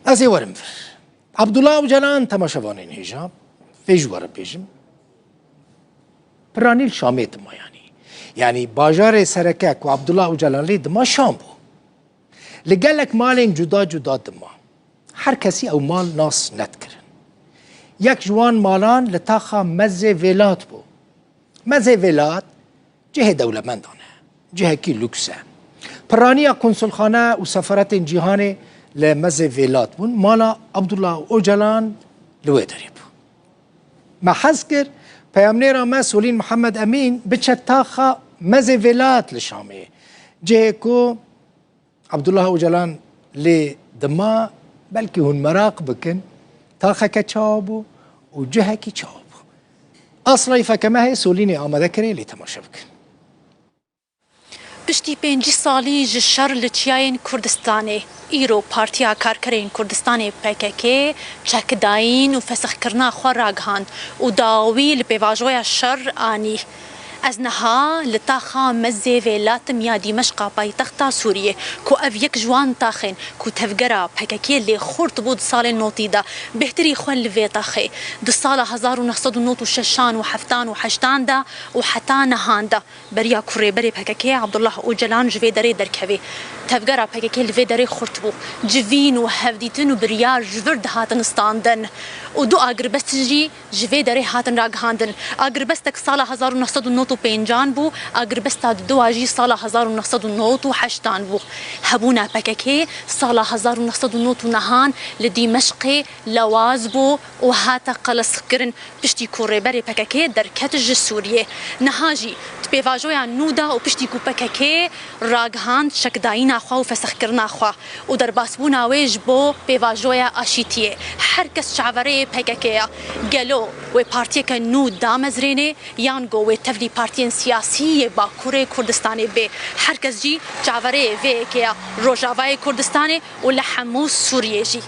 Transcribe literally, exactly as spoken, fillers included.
Ez ê werim vir. Abdullah Ocalan, temaşevanên hêja, vê ji we re bêjim. Piranî li Şamê dima, yanî. Yanî bajarê sereke ku Abdullah Ocalan lê dima Şam bû. Li gelek malên cuda cuda dima. Her kesî ew mal nas nedikirin. Yek ji wan malan li taxa Mezê Vêlat bû. Mezê Vêlat cihê dewlemendan e. Cihekî lûks e. Piraniya konsulxane û sefaretên cîhanê li Mezê Vêlat bûn. Mala Abdullah Ocalan li wê derê bû. Me hez kir peyamnêra me Solîn Mihemed Emîn biçe taxa Mezê Vêlat li Şamê. Cihê ku Abdullah Ocalan lê dima, belkî hûn meraq bikin, taxeke çawa bû û cihekî çawa bû. Asla îfeke me heye, Solînê amade kirê, lê temaşe bikin. Piştî pêncî salî ji şer li çiyayên Kurdistanê, îro Partiya Karkerên Kurdistanê P K K çekdayîn û fesixkirina xwe ragihand û dawî li pêvajoya şer anî. Ez niha li taxa Mezê Vêlatim ya Dîmeşqa paytexta Sûriyê, ku ev yek ji wan taxên ku tevgera P K K lê xurt bû di salên notî de, bêhtirî xwe li vê taxê di sala hezar û neh sed û nod û şeşan û heftan û heştan de û heta nihan de, beriya ku rêberê P K K Abdullah Ocalan ji vê derê derkevê. Tevgera P K K li vê derê xurt bû. Civîn û hevdîtin û biryar ji vir dihatin standin. Û du agirbest jî ji vê derê hatin ragihandin. Agirbestek sala hezar û neh sed û nod û pêncan bû, agirbesta diduwa jî sala hezar û neh sed û nod û heştan bû. Hebûna P K K sala hezar û neh sed û nod û nehan li Dîmeşqê lewaz bû û hate qelizkirin. Piştî ku rêberê P K K derket ji Sûriyê, niha jî di pêvajoya nû de û piştî ku P K K ragihand çekdayîna xwe û fesixkirina xwe û derbasbûna wê ji bo pêvajoya aşîtiyê, her kes çaverê P K K ye. Gelo wê partiyeke nû damezrênê yan go wê tevlî partiyên siyasî yê Bakurê Kurdistanê bê? Her kes jî çaverê vê yekê ye, Rojavayê Kurdistanê û li hemû Sûriyê jî.